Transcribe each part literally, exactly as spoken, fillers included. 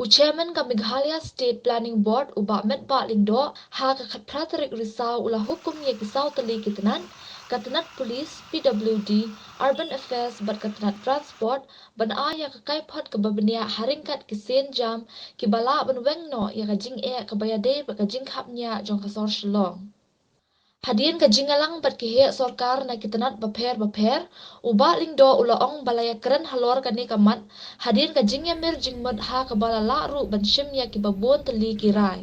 U Chairman ka Meghalaya State Planning Board, u Bah Metbah Lyngdoh, ha ka khatphra tarik Risaw u la hukum ïa ki saw tylli ki tnat, ka tnat Police, P W D, Urban Affairs bad ka tnat Transport, ban ai ïa ka kaiphod kaba bniah ha ryngkat ki sienjam kiba lah ban weng noh ïa ka jingeh kaba ïadei bad ka jingkhapngiah jong ka sor Shillong. Hadien ka jingïalang bad ki heh sorkar na ki tnat bapher bapher, u Bah Lyngdoh u la ong ba la ïakren halor kane ka mat hadien ka jingïamir jingmut ha kaba la lah ruh ban shim ïa kiba bun tylli ki rai.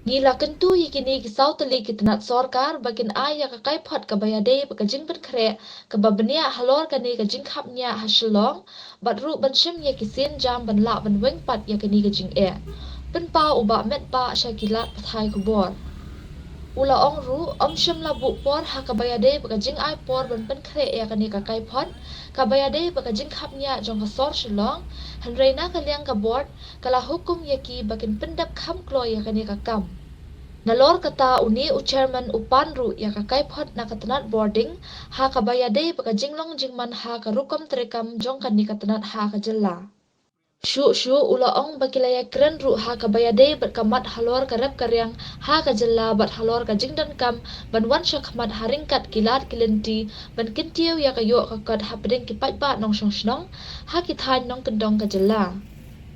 Ngi la kyntu ïa kine ki saw tylli ki tnat sorkar ba kin ai ïa ka kaiphod kaba ïadei bad ka jingpynkhreh kaba bniah halor kane ka jingkhapngiah ha Shillong, bad ruh ban shim ïa ki sienjam ban lah ban weng pat ïa kane ka jingeh, pynpaw u Bah Metbah sha ki lad pathai khubor. U la ong ruh, ym shym la buh por ha kaba ïadei bad ka jingai por ban pynkhreh ïa kane ka kaiphod kaba ïadei bad ka jingkhapngiah jong ka sor Shillong, hynrei na ka liang ka board ka la hukum ïa ki ba kin pyndep kham kloi ïa kane ka kam. Nalor kata, une u Chairman u pan ruh ïa ka kaiphod na ka tnat Bording ha kaba ïadei bad ka jinglong jingman ha ka rukom treikam jong kane ka tnat ha ka jylla. Shuh shuh u la ong ba ki la ïakren ruh ha kaba ïadei bad ka mat halor ka rep ka riang ha ka jylla bad halor ka jingdonkam ban wan sha khmat ha ryngkat ki lad ki lynti ban kyntiew ïa ka ïoh ka kot hapdeng ki paidbah nongshong shnong ha ki thaiñ nongkyndong ka jylla.